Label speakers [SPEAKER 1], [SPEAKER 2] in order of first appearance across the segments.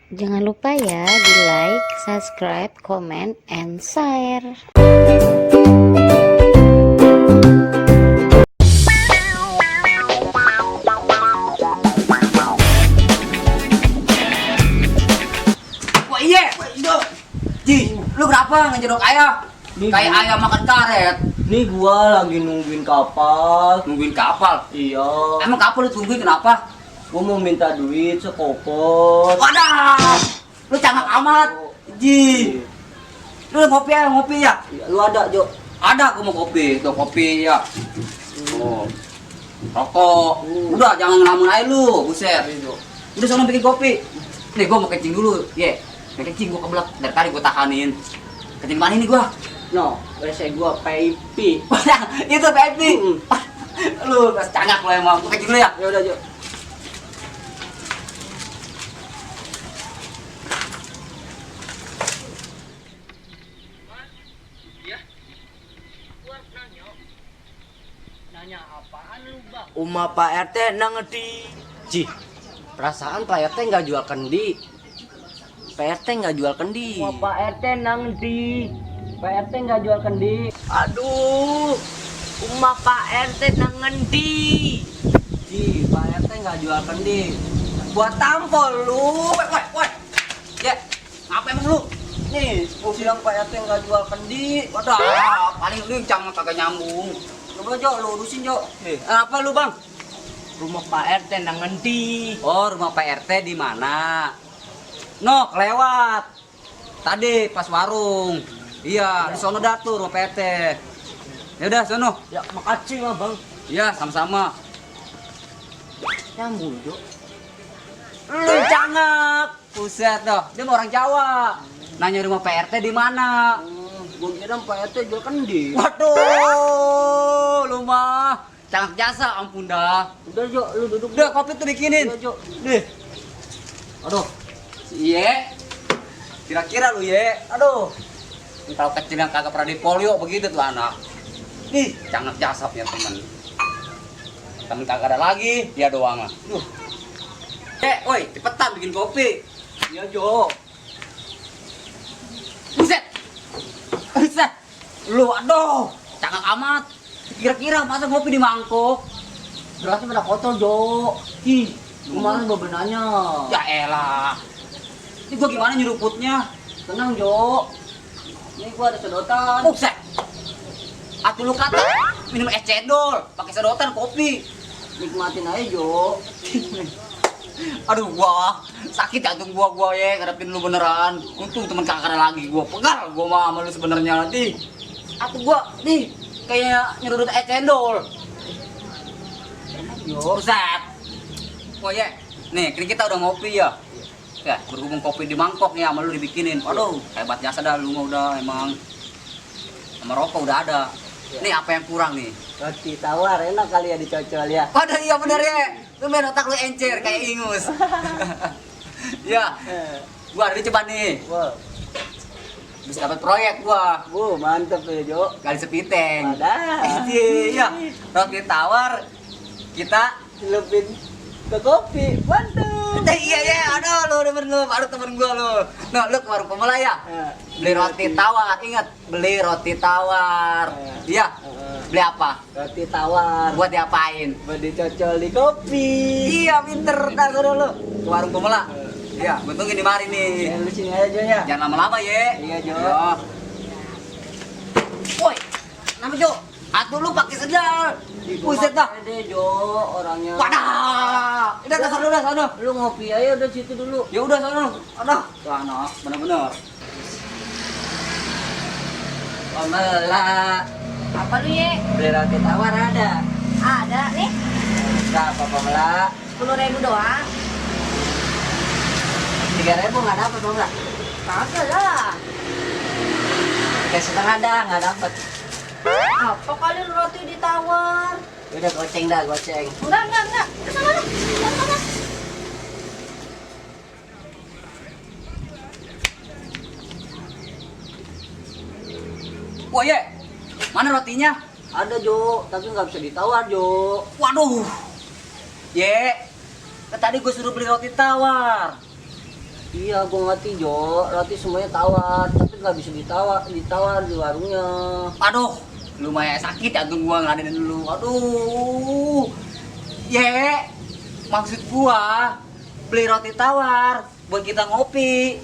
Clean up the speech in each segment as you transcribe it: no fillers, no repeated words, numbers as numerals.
[SPEAKER 1] Jangan lupa ya di like, subscribe, comment, and share.
[SPEAKER 2] Wah iya, Ji, lu kenapa ngejedok ayam? Kayak ayam makan karet.
[SPEAKER 3] Nih gua lagi nungguin kapal.
[SPEAKER 2] Nungguin kapal.
[SPEAKER 3] Iya.
[SPEAKER 2] Emang kapal lu tungguin kenapa?
[SPEAKER 3] Gua mau minta duit sekopot.
[SPEAKER 2] Wadah, lu cangak amat, Ji. Lu ngopi ya?
[SPEAKER 3] Ya, lu ada, Jo?
[SPEAKER 2] Ada, aku mau kopi. Tuh kopi ya. Oh, rokok. Udah, jangan ngelamun aja lu, buset. Udah sono bikin kopi. Nih, gua mau kencing dulu, ye. Mau kencing gua kebelet. Dari tadi gua tahanin. Kencing mana ini gua?
[SPEAKER 3] No, WC gua pipi.
[SPEAKER 2] Itu baby. Lu pas cangak lu emang. Gua kencing dulu ya.
[SPEAKER 3] Ya udah, Jo.
[SPEAKER 4] Nanya apaan lu, Bang?
[SPEAKER 3] Uma Pak RT nangeti.
[SPEAKER 4] Ji, perasaan Pak RT nggak jual kendi. Pak RT nggak jual kendi.
[SPEAKER 3] Uma Pak RT nangeti. Pak RT nggak jual kendi.
[SPEAKER 4] Aduh, Uma Pak RT nangenti.
[SPEAKER 3] Ji, Pak RT nggak jual kendi. Gua tampol lu.
[SPEAKER 2] Woi. Ya, ngapain emang lu?
[SPEAKER 3] Nih, gua bilang Pak RT nggak jual kendi.
[SPEAKER 2] Wadah, paling lu yang cangak kagak nyambung.
[SPEAKER 3] Coba, Jo, lu urusin, Jo.
[SPEAKER 2] Apa lu, Bang?
[SPEAKER 4] Rumah Pak RT nangenti.
[SPEAKER 2] Oh, rumah Pak RT di mana? No, kelewat. Tadi pas warung. Iya, di sono dah tuh rumah Pak RT. Ya udah, sono.
[SPEAKER 3] Ya, makasih mah, Bang.
[SPEAKER 2] Iya, sama-sama.
[SPEAKER 3] Nyambung, Jo.
[SPEAKER 2] Lu cangak. Buset dah, dia mau orang Jawa. Nanya rumah Pak RT di mana?
[SPEAKER 3] Gua kira Pak RT jual kendi.
[SPEAKER 2] Waduh, lu mah cangak jasa, ampun dah.
[SPEAKER 3] Udah, Jo, lu duduk.
[SPEAKER 2] Udah, kopi tuh bikinin.
[SPEAKER 3] Iya, Jo.
[SPEAKER 2] Nih. Aduh. Iya. Kira-kira lu, Ye. Aduh. Ini kalau kecil yang kagak pernah di polio begitu tuh anak. Nih, cangak jasa punya temen. Temen kagak ada lagi, dia doang lah. Duh. Woi, cepetan bikin kopi.
[SPEAKER 3] Iya, Jo.
[SPEAKER 2] Buset. Buset. Lu, aduh. Cangak amat. Kira-kira masa kopi di mangkok?
[SPEAKER 3] Gelasnya pada kotor, Jo.
[SPEAKER 2] Ih,
[SPEAKER 3] Kemarin babe nanya.
[SPEAKER 2] ya elah. Ini gua gimana nyeruputnya?
[SPEAKER 3] Tenang, Jo. Ini gua ada sedotan.
[SPEAKER 2] Buset. Atuh lu kata minum es cendol, pakai sedotan kopi.
[SPEAKER 3] Nikmatin aja, Jo.
[SPEAKER 2] Aduh gua sakit jantung gua ya ngadepin lu beneran. Untung temen kakak ada lagi gua pegal gua mah sama lu sebenarnya nanti. Atuh gua nih kayak nyerudut es cendol.
[SPEAKER 3] Jo.
[SPEAKER 2] Buset. Wah ya, nih kita udah ngopi ya. Ya, berhubung kopi di mangkok nih sama lu dibikinin. Aduh, hebat jasa dah lu mah udah emang. Sama rokok udah ada. Nih apa yang kurang nih?
[SPEAKER 3] Roti tawar enak kali ya dicocol ya.
[SPEAKER 2] Waduh iya bener ya. Lu main otak lu encer kayak ingus. Ya, gua ada coba nih.
[SPEAKER 3] Wow.
[SPEAKER 2] Bisa dapat proyek gua.
[SPEAKER 3] Mantep ya, Jo.
[SPEAKER 2] Kali sepiteng.
[SPEAKER 3] Wadah.
[SPEAKER 2] Iya, roti tawar kita.
[SPEAKER 3] Celupin ke kopi. Waduh.
[SPEAKER 2] Iya ya, aduh lu demen lu, baru temen gua lu. Nah, lu ke warung Pemula ya? Beli roti tawar, ingat beli roti tawar. Iya. Beli apa?
[SPEAKER 3] Roti tawar.
[SPEAKER 2] Buat diapain?
[SPEAKER 3] Buat dicocol di kopi.
[SPEAKER 2] Iya, pinter dah suruh lu. Ke warung Pemula. Iya, gua tungguin di mari nih.
[SPEAKER 3] Lu sini aja, Jo ya.
[SPEAKER 2] Jangan lama-lama ye.
[SPEAKER 3] Iya, Jo.
[SPEAKER 2] Woi, nama Jo. Atuh lu pakai sendal. Buset dah.
[SPEAKER 3] Deh, Jo, orangnya.
[SPEAKER 2] Wadah. Udah sana.
[SPEAKER 3] Lu ngopi aja udah situ dulu.
[SPEAKER 2] Ya udah sana. Aduh, sana bener-bener.
[SPEAKER 3] Pemela.
[SPEAKER 1] Apa lu ye?
[SPEAKER 3] Beli roti tawar ada.
[SPEAKER 1] Ada nih,
[SPEAKER 3] Berapa, Pemela?
[SPEAKER 1] 10.000 doang.
[SPEAKER 3] 3.000 nggak dapet, Pemela.
[SPEAKER 1] Kagak lah.
[SPEAKER 3] Kayak setengah dah nggak dapet.
[SPEAKER 1] Apa kali roti ditawar?
[SPEAKER 3] Udah goceng dah, goceng.
[SPEAKER 1] Enggak. Kesana.
[SPEAKER 2] Wah ye, mana rotinya?
[SPEAKER 3] Ada, Jo, tapi nggak bisa ditawar, Jo.
[SPEAKER 2] Waduh, ye, tadi gue suruh beli roti tawar.
[SPEAKER 4] Iya, gua ngerti Jo. Roti semuanya tawar, tapi nggak bisa ditawar di warungnya.
[SPEAKER 2] Aduh, lumayan sakit ya tuh gua ngeladenin dulu. Aduh. Ye, maksud gua beli roti tawar buat kita ngopi.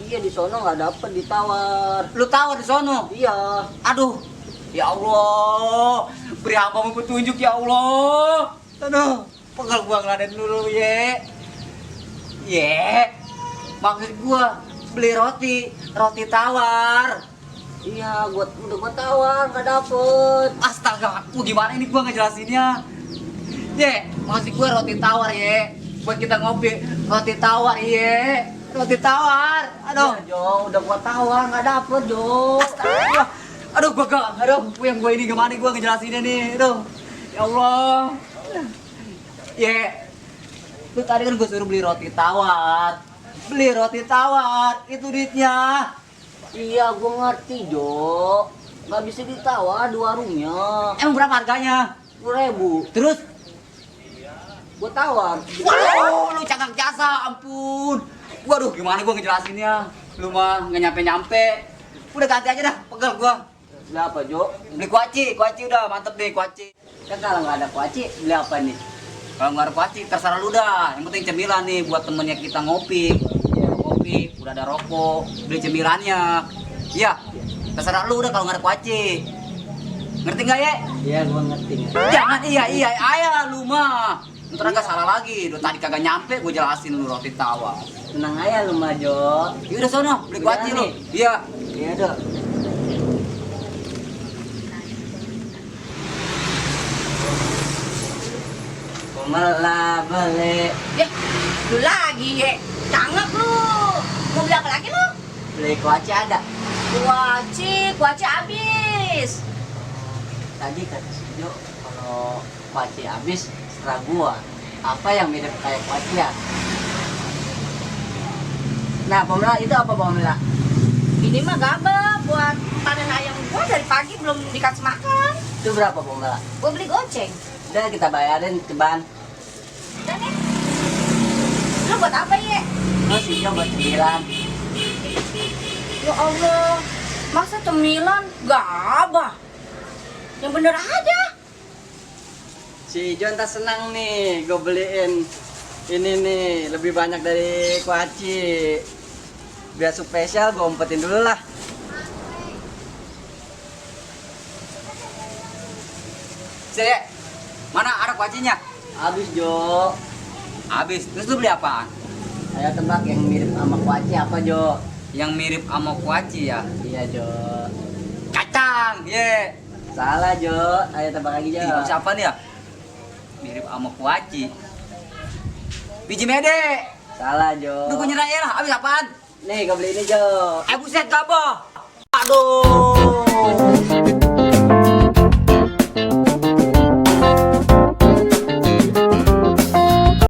[SPEAKER 4] Iya, di sono nggak dapet ditawar.
[SPEAKER 2] Lu tawar di sono?
[SPEAKER 4] Iya.
[SPEAKER 2] Aduh, ya Allah, beri hambamu petunjuk ya Allah. Aduh, pegal gua ngeladenin dulu ye. Ye, maksud gua beli roti tawar.
[SPEAKER 4] Iya, udah gua tawar nggak dapet.
[SPEAKER 2] Astaga, gimana ini gua ngejelasinnya? Ye, maksud gua roti tawar ye, buat kita ngopi. Roti tawar ye, roti tawar. Aduh,
[SPEAKER 4] Iya, Jo, udah gua tawar nggak dapet Jo.
[SPEAKER 2] astaga. Aduh, yang gua ini gimana gua ngejelasinnya nih? Aduh, ya Allah. Ye, lu tadi kan gua suruh beli roti tawar. Beli roti tawar, itu duitnya.
[SPEAKER 4] Iya, gua ngerti Jo. Nggak bisa ditawar di warungnya.
[SPEAKER 2] Emang berapa harganya?
[SPEAKER 4] 10.000.
[SPEAKER 2] Terus?
[SPEAKER 4] Gua tawar.
[SPEAKER 2] Waduh, lu cakap jasa, ampun. Waduh, gimana gua ngejelasinnya? Lu mah nggak nyampe-nyampe. Udah ganti aja dah, pegel gua.
[SPEAKER 4] Beli apa Jo?
[SPEAKER 2] Beli kuaci udah mantep deh kuaci.
[SPEAKER 4] Kan kalau nggak ada kuaci, beli apa nih?
[SPEAKER 2] Kalau nggak ada kuaci, terserah lu dah. Yang penting cemilan nih buat temennya kita ngopi. Ya, ngopi, udah ada rokok, beli cemilannya. Iya, terserah lu udah kalau nggak ada kuaci. Ngerti nggak ya?
[SPEAKER 4] Iya, gua ngerti.
[SPEAKER 2] Jangan iya, ayah lu mah. Ntar agak salah lagi, udah tadi kagak nyampe, gue jelasin lu roti tawar.
[SPEAKER 4] Tenang aja lu mah Jo.
[SPEAKER 2] Ya udah sono, beli kuaci lu. Iya.
[SPEAKER 4] Iya dong. Malah beli
[SPEAKER 5] Ya, lu lagi ye. Cangep lu. Mau beli apa lagi lu?
[SPEAKER 4] beli kuaci ada.
[SPEAKER 5] Kuaci habis.
[SPEAKER 4] Tadi kata si Jo kalau kuaci habis setelah gua. Apa yang mirip kayak kuaci ya? Nah, Pomela itu apa Pomela?
[SPEAKER 5] Ini mah gabah buat panen ayam gua dari pagi belum dikasih makan.
[SPEAKER 4] Itu berapa Pomela?
[SPEAKER 5] Gua beli goceng.
[SPEAKER 4] Udah kita bayarin ke ban.
[SPEAKER 5] Dan nih. Lu buat apa ye?
[SPEAKER 4] Terus si Jo buat cemilan.
[SPEAKER 5] Ya Allah, masa cemilan gabah? Yang bener aja.
[SPEAKER 4] Si Jo entah senang nih, gue beliin ini nih lebih banyak dari kuaci. Biar spesial gue umpetin dulu lah.
[SPEAKER 2] Sih, mana ada kuacinya?
[SPEAKER 4] Habis Jo.
[SPEAKER 2] Habis. Terus lu beli apaan?
[SPEAKER 4] Ayo tebak yang mirip sama kuaci apa Jo?
[SPEAKER 2] Yang mirip sama kuaci ya?
[SPEAKER 4] Iya Jo.
[SPEAKER 2] Kacang, ye.
[SPEAKER 4] Salah Jo. Ayo tebak lagi Jo.
[SPEAKER 2] Ih, siapa nih ya? Mirip sama kuaci. Biji mede.
[SPEAKER 4] Salah Jo.
[SPEAKER 2] Tuh gue nyerah ya lah. Habis apaan?
[SPEAKER 4] Nih gue beli ini Jo.
[SPEAKER 2] Buset gabah. Aduh.